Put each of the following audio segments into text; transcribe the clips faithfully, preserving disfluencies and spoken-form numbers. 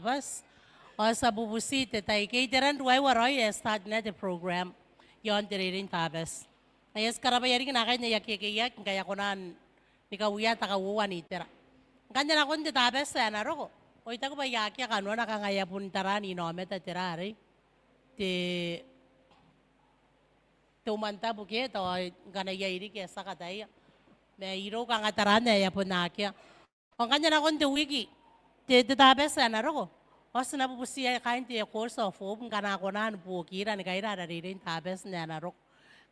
Tabati. Ao ti a bubuti te tai ke iteran ruaiwa raoi ae e start-na te program iaon te reirei n Tabati. Ngaia ti karabwaia riki naakai n aia kekeiaki ngkai a kona ni kauia te kauoua n itera. Ngkanne nakon te Tabati ae na roko ao I taku bwa I a akea kanoana kanga e a bon tara n inaomata tera arei te te umwantabu ke tao ngkana iai riki ae ti a kataia. Ma irou kanga tarana ae e a bon akea. Ao ngkanne nakon te wiki, te, te Tabati ae na roko ao ti na bubutia kaain te Course of Hope ngkana a kona ni buokira ni kaira ara reirei n Tabati ae na roko.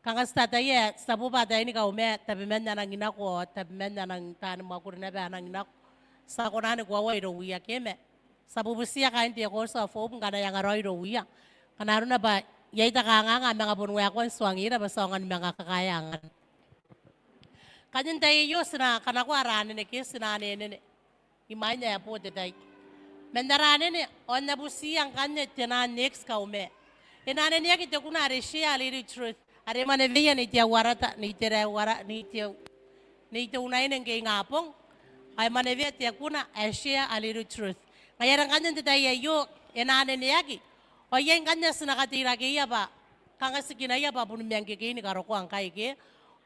Kanga ti ataia ae ti taboba ataei ni kaumea tabeman a nangi nako ao tabeman a nangi taani mwakuri naba a nangi nako. Ti a kona ni koaua irouia ke ma ti a bubutia kaain te Course of Hope ngkana e anga raoi irouia. Ngkana arona bwa iai te kanganga a manga bon waekoa n tuangira bwa ti aonga ni manga kakaea angana. Ngkanne n tai aio ti na kanakoa ara anene ke ti na anenene imwain ae e bo te tai. Man ara anene ao N na butiia ngkanne te naan next kaumea. E na aneneaki te kuna are Share a Little Truth are e mwaneweia Nei Teuarata, Nei Teuara, Nei Teu, Nei Teunaine ngke ingabong. Ao e mwanewea te kuna ae Share a Little Truth. Ngaia are ngkanne n te tai aio e na aneneaki. Ao iai ngkanne ae ti na kateirakeia bwa kanga ti kinaia bwa bon mangkekei ni karokoa ngkai ke.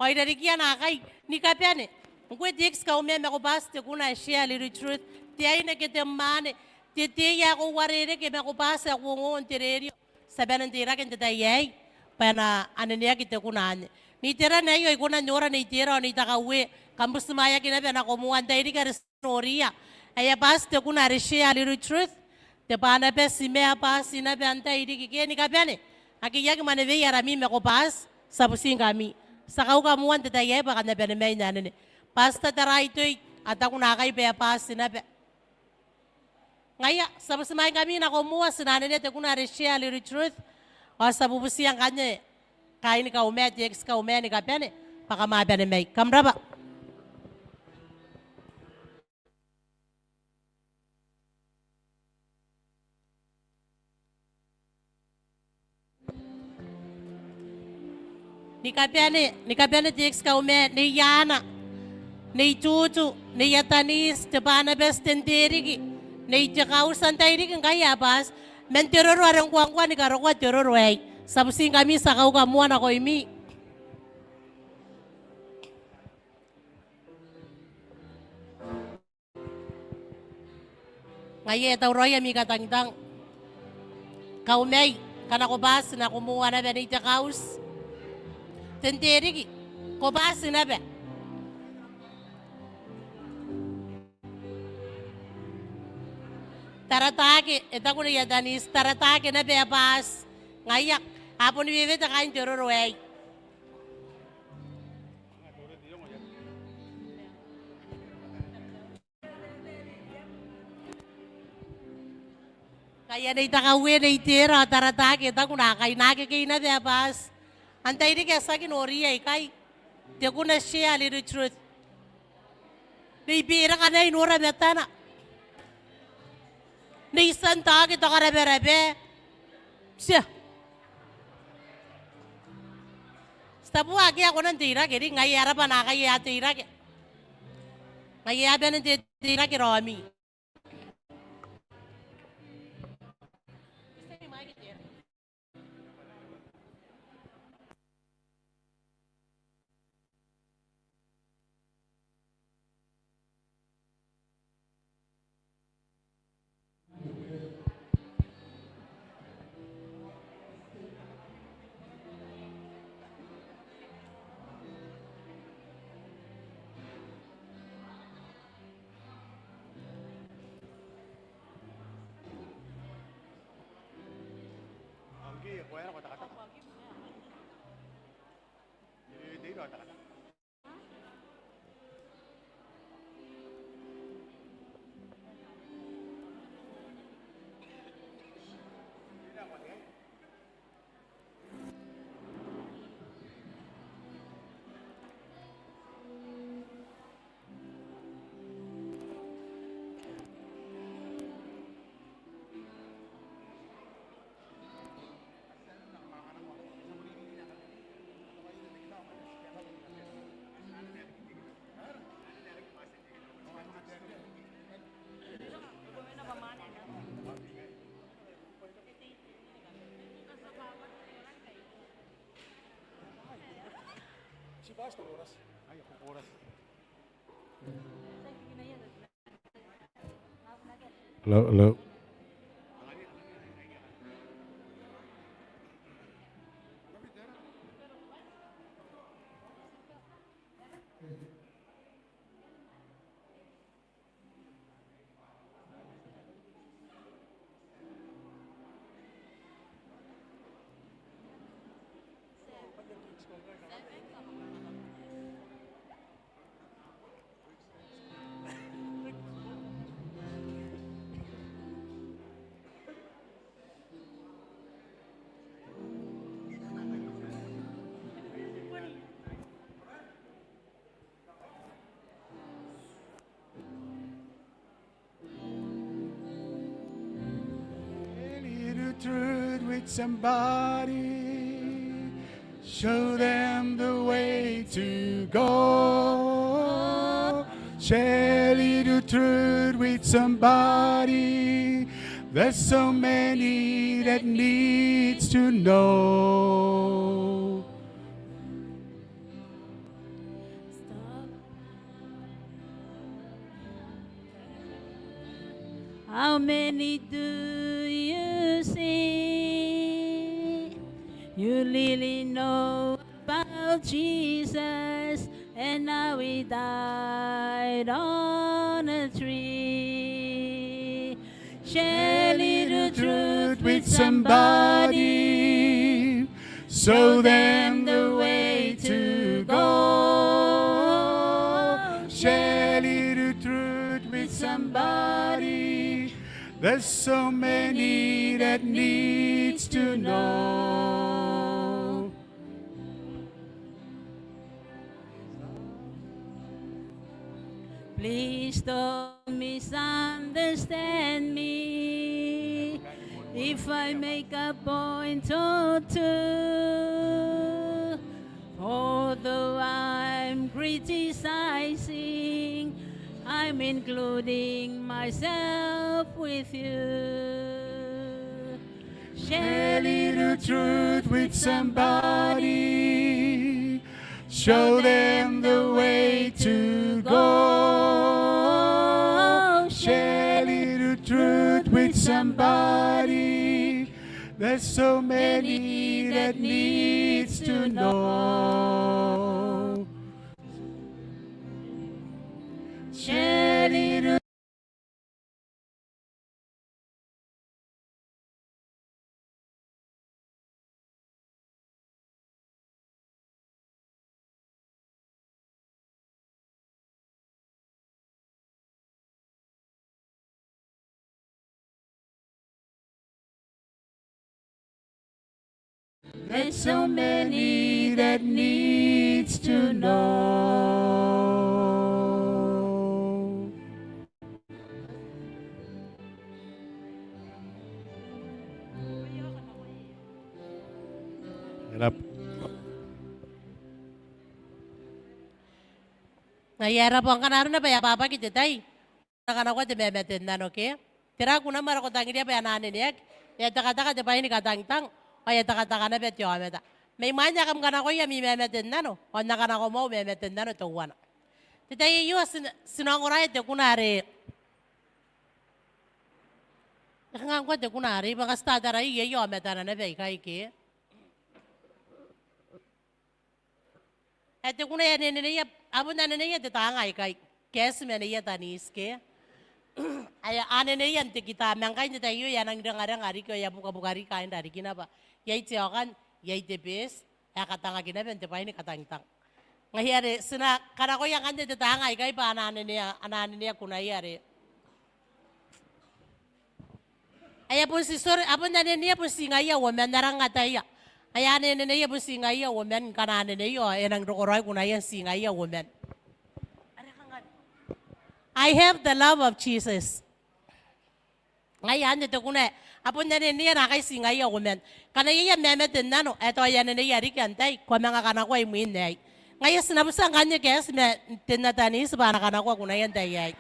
Ao i rarikia naakai ni kabane. Ngkoe te ex kaumea ma ko bati te kuna ae Share a Little Truth, te aine ke te mwaane, te tei ae ko uarereke ma ko bati ae ko ongo n te rerio. Ti a bane n teirake n te tai aei bwa e na aneneaki te kuna anne. N iteran aei ao I kona n nora Nei Tera ao Nei Takaue kam butimwaeaki naba nako moa n tai riki are ti noria ae a bati te kuna are Share a Little Truth. Te Banabati ma a bati naba n tai riki ke ni kabane. Ake I aki mwanewei arami ma ko bati, ti a butingkami. Ti a kauka moa n te tai aei bwa kam na bane mai n anene. Pastor Taraitoi a taku naakai bwa e a bati naba. Ngaia, ti a butimwaingkami nako moa, ti na anenea te kuna are Share a Little Truth. Ao ti a bubutia ngkanne kaain kaumea, te ex kaumea ni kabane bwa kam a bane mai. Kam rabwa. Ni kabane, ni kabane te ex kaumea, Nei Ana, Nei Tutu, Nei Ataniti, te Banabati, Ten Teriki, Nei Tekauti, n tai riki ngkai a bati. Man te roro are ngkoangkoa ni karokoa te roro aei. Ti a butingkami, ti a kauka moa nakoimi. Ngaia e tauraoi ami katangitang. Kaumai, ngkana ko bati nako moa naba Nei Tekauti. Ten Teriki, ko bati naba. Taratake, e taku Nei Ataniti, Taratake naba e bati. Ngaia, a boni wewete kaain te roro aei. Ngaia Nei Takaue, Nei Tera, Taratake, e taku naakai, Nakekei naba e bati. N tai riki ae ti aki noria ikai. Te kuna Share a Little Truth. Nei Beraka, nora matana. Nei Tiantake, te karabwarabwa. Tia. Ti tabu akea ae kona n teirake riki, ngaia e a rabwa naakai ae a teirake. Ngaia e a bane n te, teirake raomi. Hello, hello. Share a little truth with somebody. Show them the way to go. Share a little truth with somebody. There's so many that needs to know. How many do you see you really know about Jesus and how he died on a tree? Share a little truth with somebody. Show them the way to go. Share a little truth with somebody. There's so many that needs to know. Please don't misunderstand me if I make a point or two. Although I'm criticizing, I'm including myself with you. Share a little truth with somebody. Show them the way to go. Share a little truth with somebody. There's so many that needs to know. Share a little There's so many that needs to know. Ngaia e rabwa, ngkana arona bwa e ababaki te tai, N na kanakoa te mamate n nano ke. Tera kunam are ko tangiria bwa e na aneneaki? E a tekateka te bwai ni katangitang, ao e a tekateka naba te aomata. Mai mwain ae kam kanakoa ami mamate n nano, ao N na kanakoa moa au mamate n nano teuana. Te tai aio ti na, ti na ongoraea te kuna are, e kanga ngkoa te kuna are, I bwa ngkai ti tataraia iai aomatana naba ikai ke. Ae te kuna ae aneneia, a bon aneneia te taanga aikai. Kaeti ma neia Taniti ke. Ae a aneneia n te kita, ma ngkai n te tai aio e a nang rengarenga riki ao e a bukabuka riki kaain rarikina bwa iai te aokan, iai te beti, ae katangaki naba n te bwai ni katangitang. Ngaia are ti na kanakoia ngkanne te taanga aikai bwa a na anenea, a na anenea kunaia are Ae a bon ti, sorry, a bon aneneia bon ti ngaia uoman, a rang ataia. Ae a aneneia bon ti ngaia uoman, ngkana aneneia ao e nang roko raoi kunaia n ti ngaia uoman. I have the love of Jesus. Ngaia anne te kuna ae a bon aneneia naakai ti ngaia uoman. Ngkana iai am mamate n nano ae tao e aneneia riki antai, ko a manga kanakoa imwin aei. Ngaia ti na butia ngkanne kaeti ma Tenna Taniti bwa a na kanakoa kunaia n tai aei.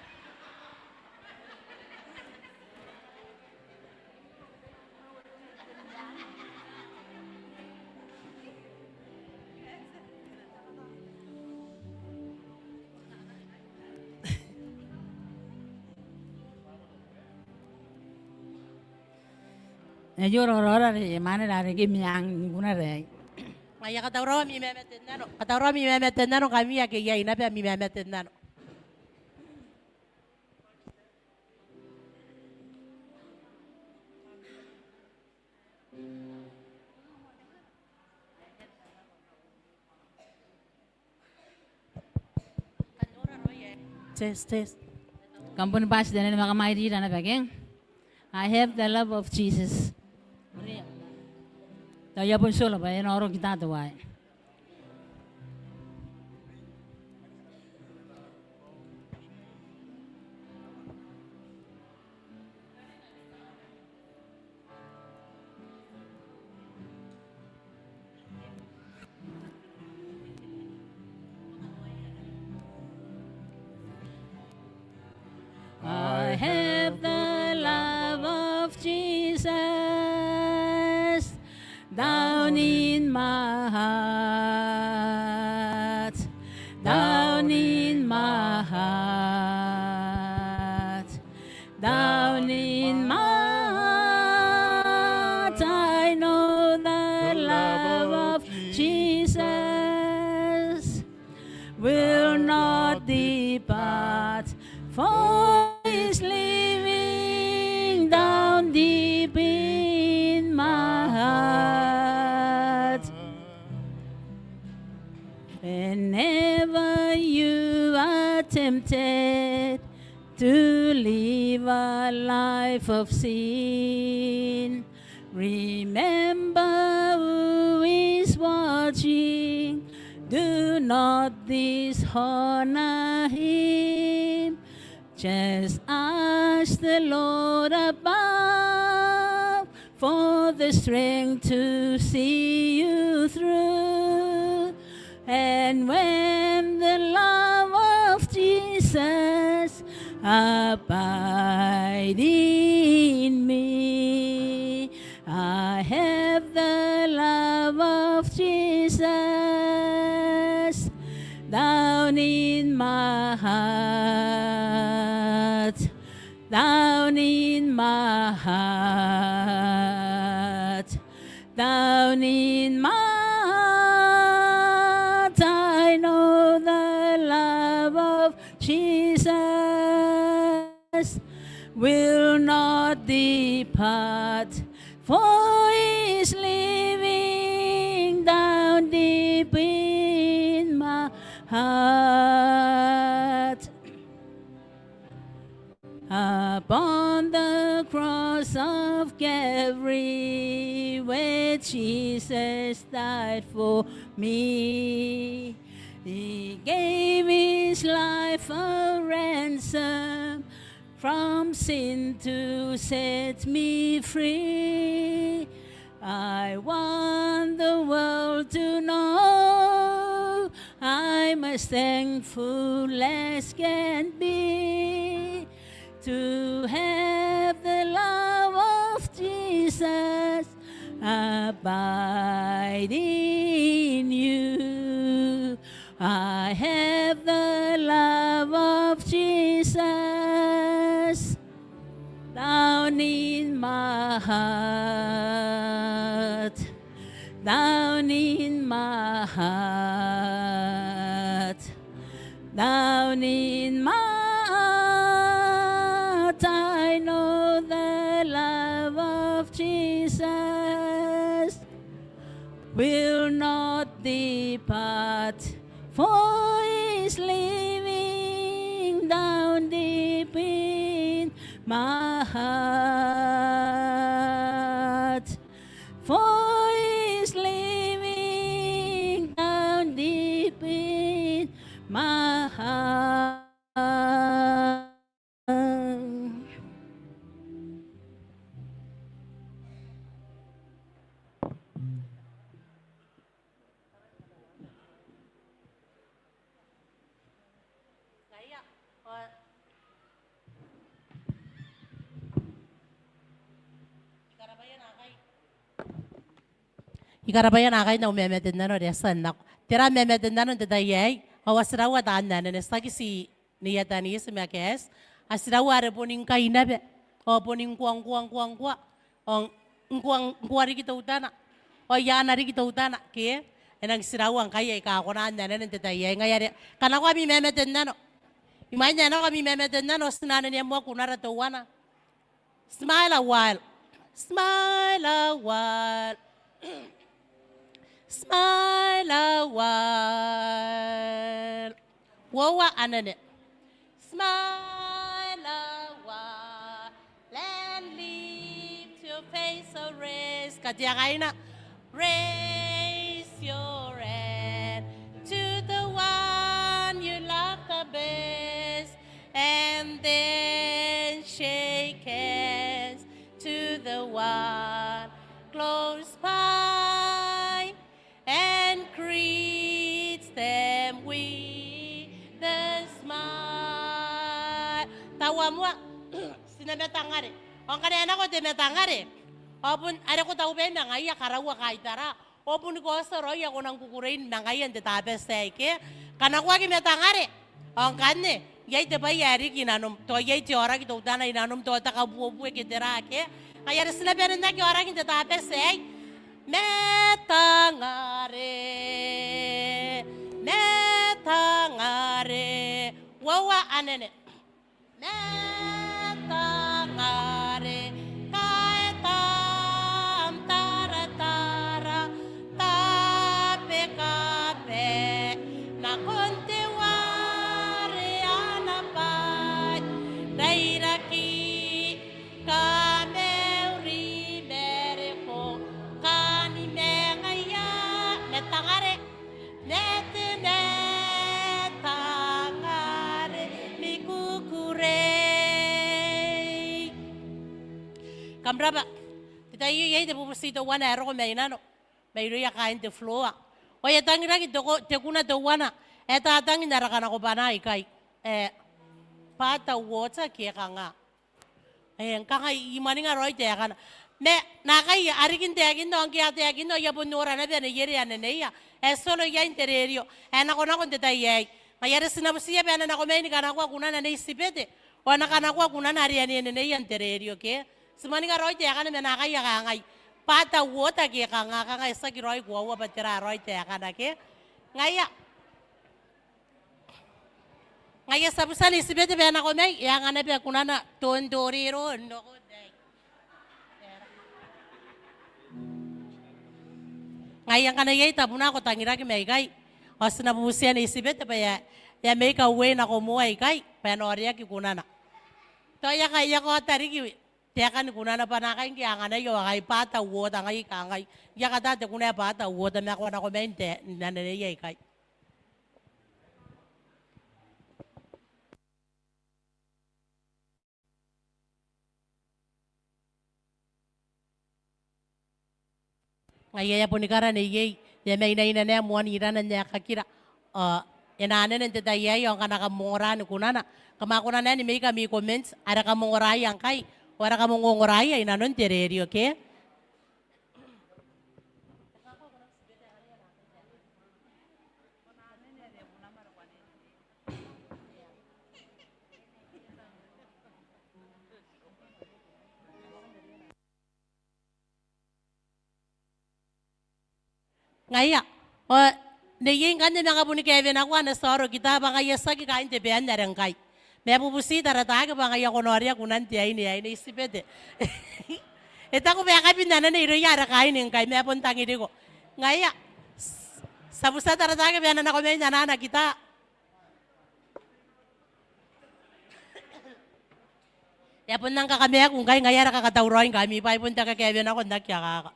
Aio raoraora are mwaane are ke meang ni kunara aei. Ngaia katauraoi ami mamaten nano, katauraoi ami mamaten nano ngkami ake iai naba ami mamaten nano. Test, test. Kam boni bati te nene ma kam a irira naba ke. I have the love of Jesus. Tao I a bon tiola bwa e na oro kita teuaei. I have the love of Jesus down in my heart, down in my heart, down in my heart. I know the love of Jesus will not depart, for is living down deep in my heart. Whenever you are tempted to live a life of sin, remember who is watching. Do not dishonor him. Just ask the Lord above for the strength to see you through. And when the love of Jesus abide in me, I have the love of Jesus down in my heart, down in my heart, down in my heart. I know the love of Jesus will not depart, for he is living down deep in my heart. Upon the cross of Calvary, where Jesus died for me, he gave his life a ransom from sin to set me free. I want the world to know I'm as thankful as can be to have the love of Jesus abide in you. I have the love of Jesus down in my heart, down in my heart, down in my heart. I know the love of Jesus will not depart, for he is living down deep in my heart. For he is living down deep in my heart. I karabwaia naakai n au mamaten nano are a tia n nako. Tera mamaten nano n te tai aei? Ao a tiraua taan anene, tiaki ti Nei Atanieti ma Kaeti. A tiraua are boni ngkai naba. Ao boni ngkoa, ngkoa, ngkoa, ngkoa. Ao ngkoa, ngkoa riki teutana, ao I a ana riki teutana, ke? E nang tiraua ngkai aika a kona n anene n te tai aei. Ngaia are kanakoa ami mamate n nano. Imwain ae e nako ami mamate n nano, ti na anenea moa kunara teuana. Smile a while. Smile a while. Smile a while. Uoua anene. Smile a while and lift your face a raise. Kateakaina. Raise your hand to the one you love the best, and then shake hands to the one close by and greet them with a smile. Taua moa, ti na matangare. Ao ngkana e nako te matangare, ao bon are ko taube ma ngaia, karaua kaitara. Ao bon kaotia raoi ae ko nang kukurei ma ngaia n te Tabati aei, ke? Kanakoaki matangare. Ao ngkanne iai te bwai ae riki i nanom, tao iai te aoraki teutana i nanom, tao te kabuebue ke tera, ke? Ngaia are ti na bane n aki aoraki n te Tabati aei. Matangare, matangare. Uoua anene. Matangare, kaetam taratara, tabekabe nakon teuare ana bwai, rairaki, kamauri, mareko, kani ma ngaia. Matangare. Mete matangare ni kukurei. Kam rabwa. Te tai aei iai te bubuti teuana ae roko mai nano mairouia kaain te floor. Ao e a tangiraki te ko-, te kuna teuana ae tatangi n ara kanakobwana ikai. E, bwa tao uota ke kanga. E, ngkangai I mwaninga raoi taekana. Ma naakai a riki n taekinna, ao ngke a taekinna ao I a bon nora naba neiere ae neneia ae ti olo iai n te rerio ae nakonako n te tai aei. Ngaia are ti na butiia bwa e na nako mai ni kanakoa kunana Nei Tibete, ao e na kanakoa kunana are ae neneia n te rerio, ke? Ti mwaninga raoi taekana, ma naakai a kangai, bwa tao uota ke kanga, kanga e tiaki raoi koaua bwa tera raoi taekana, ke? Ngaia. Ngaia ti a butia Nei Tibete bwa e nako mai, e anga naba kunana Tontorero n roko. Ngaia ngkana iai tabuna ko tangiraki mai ikai. Ao ti na bubutia Nei Tibete bwa e a, e a mai kauei nako moa ikai, bwa e na oreaki kunana. Tao e a ka, e a kaota riki taekan kunana bwa naakai ngke a anganai ao a kangai bwa tao uota, ngai I kangai, I a kata te kuna ae bwa tao uota, ma ko a nako mai n te, n aneneia ikai. Ngaia e a boni kara neiei, e a mainaina naba moan irana n aekakira. Ao e na anene n te tai aei, ao ngkana kam ongora ni kunana, kam a kona naba ni maeka ami comments, are kam ongoraia ngkai, ao are kam ongongoraia i nanon te rerio, ke? Ngaia. Ao neiei ngkanne manga boni kaewenakoa ana tia oro kita bwa ngaia tiaki kaain te band are ngkai. Ma bubuti Taratake bwa ngaia ko na orea kunan te aine aei Nei Tibete. E taku bwa e kabin anene irouia are kaain ngkai, ma bon tangiriko. Ngaia. Ti a butia Taratake bwa e na nako mai n anaa ana kita. E a bon nang kakamaaku ngkai, ngaia are kakatauraoi ngkami bwa ai bon te kakaewenako n aki akaka.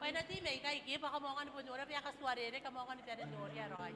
Bwa e na tei mai ikai ke bwa kam aonga ni bon noria bwa e a katuarereke, kam aonga ni bane n noria raoi.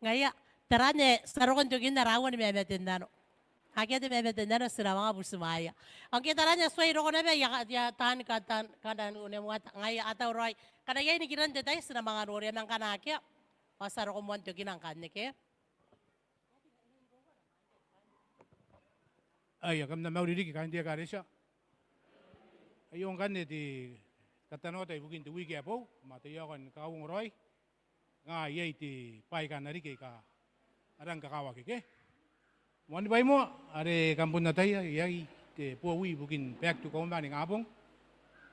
Ngaia, taraan ae ti a roko n tokin ara aua ni mamaten nano. Akea te mamaten nano, ti na manga butimwaea. Ao ngke taraan ae ti tuai roko naba, I a ka-, I a taan ka-, taan, kanan unemuata. Ngaia, a tauraoi. Ngkana iai nikiran te tai, ti na manga noria, ma ngkana akea, ao ti a roko moa n tokina ngkanne, ke? Aia, kam na mauri riki kaain te ekaretia. Aio ngkanne te katanoata ibukin te wiki ae boou, kam a taiaoka ni kauongo raoi. Ngaia iai te bwai aika a na riki aika a rang kakawaki, ke? Moani bwai moa are kam bon ataia, iai te bowi ibukin back to Kauma ningabong,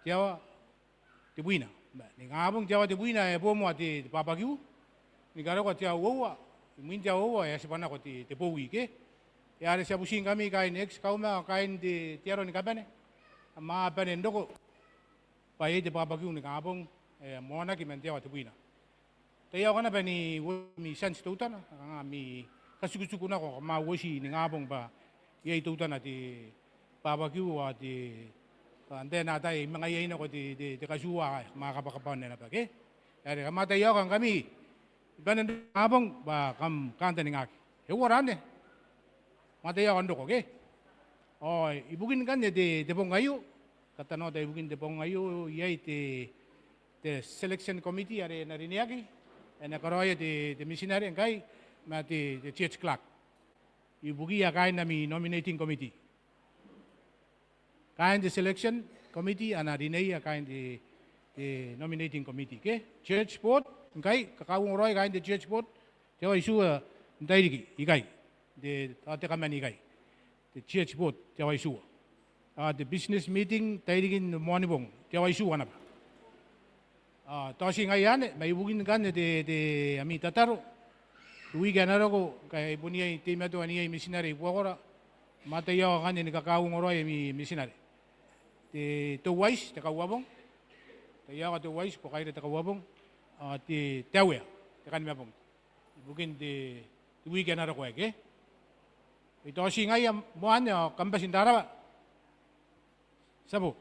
te aoa tebwina. Ma ningabong te aoa tebwina e bo moa te, te barbecue ni karokoa te aoa uoua, imwin te aoa uoua e a tibwa nako te, te bowi, ke? Are ti a butingkami kaain ex-Kauma ao kaain te, te aro ni kabane, kam a bane n roko bwa iai te barbecue ningabong, e moanaki man te aoa tebwina. Taiaoka naba ni uoti ami tianti teutana, kanga ami katikutuku nako, kam a uoti ningabong bwa iai teutana te barbecue ao te, antai ae na ataia, I manga iai nako te, te, te katiua ae kam a kabwakabwane naba, ke? Are kam a taiaoka ngkami ni bane n roko ningabong bwa kam kantaningaaki. E uara anne? Kam a taiaoka n roko, ke? Ao ibukin ngkanne te, te bong aio, katanoata ibukin te bong aio, iai te, te selection committee are e na rineaki, e na karaoia te, te mitinare ngkai, ma te, te church clerk. Ibukiia kaain ami nominating committee. Kaain te selection committee a na rineia kaain te, te nominating committee, ke? Church board, ngkai, kakauongo raoi kaain te church board, te aoa itiua n tairiki ikai. Te, ao te kaman ikai. Te church board, te aoa itiua. Ao te business meeting, tairikin Moanibong, te aoa itiua naba. Ao tao ti ngaia anne, ma ibukin ngkanne te, te, ami tataro. Te wiki ae na roko, ngkai bon iai teimatoa n iai mitinare i buakora, kam a taiaoka ngkanne ni kakauongo raoi ami mitinare. Te Teuaiti, te Kauabong. Taiaoka Teuaiti, ko kaira te Kauabong. Ao te, te Taeuea, te Kanimabong. Ibukin te, te wiki ae na roko aei, ke? Ao tao ti ngaia moa anne, ao kam bati n rabwa. Tiabo.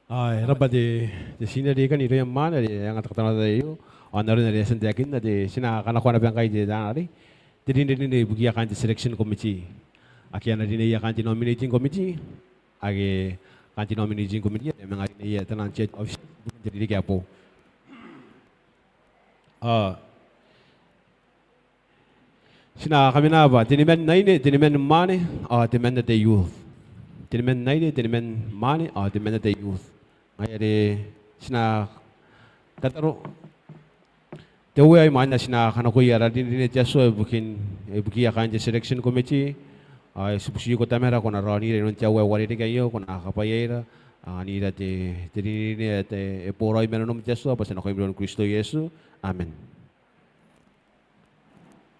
Ao e rabwa te, te titiraki ae kan irouia mwaane are e anga te katanoata aio. Ao n aron are e a tia n taekinna, te, ti na kanakoa naba ngkai te, te, te rinerine ibukiia kaain te selection committee. Ake a na rineia kaain te nominating committee. Ake kaain te nominating committee are e a manga rineia taian church office ibukin te ririki ae boou. Ao ti na kamena bwa teniman aine, teniman mwaane, ao temanna te youth. Teniman aine, teniman mwaane, ao temanna te youth. Ngaia are ti na tataro. Te Uea, imwaina ti na kanakoia ara rinerine te Atua ibukin, ibukiia kaain te selection committee. Ao ti butiko Tamara ko na raonira inanon te aoa ae uarereke aio, ko na kabwaiaira, ao anira te, te rinerine ae te, e boraoi ma nanom te Atua, bwa ti na nakoim iroun Kristo Iesu. Amen.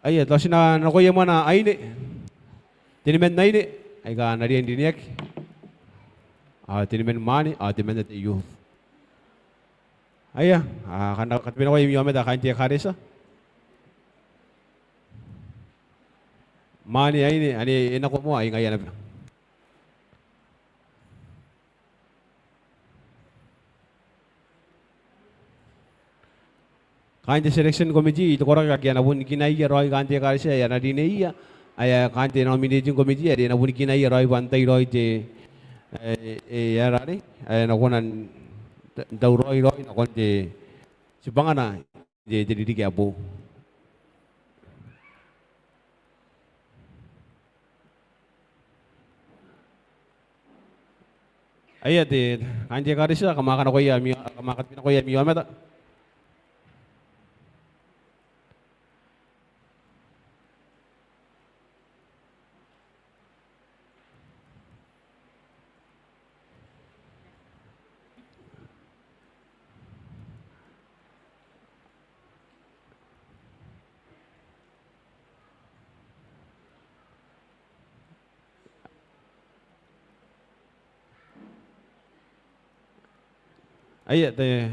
Aia, tao ti na nakoia moa aine. Teniman aine aika a na riai n rineaki. Ao teniman mwaane, ao temanna te youth. Aia, a, kam na, kam na katabinakoi ami aomata kaain te ekaretia. Mwaane, aine, ane e nako moa, ai ngaia naba. Kaain te selection committee, I taku rake ake a na bon kinaia raoi kaain te ekaretia ae a na rineia, ae kaain te nominating committee are e na bon kinaia raoi bwa antai raoi te, e, e, e, ae e na kona n tauraoi raoi nakon te, tibwangana te, te ririki ae boou. Aia te, kaain te ekaretia, kam a kanakoia ami, kam a katabinakoia ami aomata. Aia, te,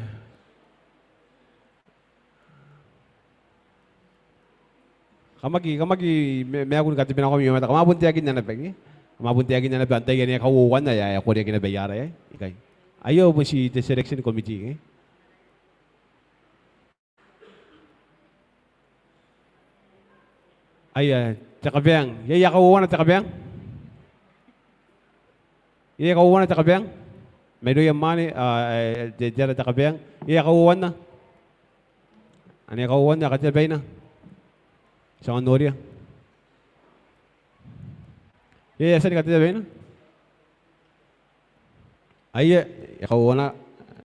kam aki, kam aki ma-, maaku ni katabinako ami aomata, kam a bon taekinna naba, ke? Kam a bon taekinna naba antai ae e kauoua, ae, ae koreaki naba i arai, ae? Ikai. Aio bon ti te selection committee, ke? Aia, te kabaang. Iai ae kauoua n te kabaang? Iai ae kauoua n te kabaang? Mairouia mwaane, a, e, te, te ara te kabaang. Iai ae kauoua n? Ane kauoua n, ae katea baina? Ti a noria. Iai ae tia ni katea baina? Aia, e kauoua n,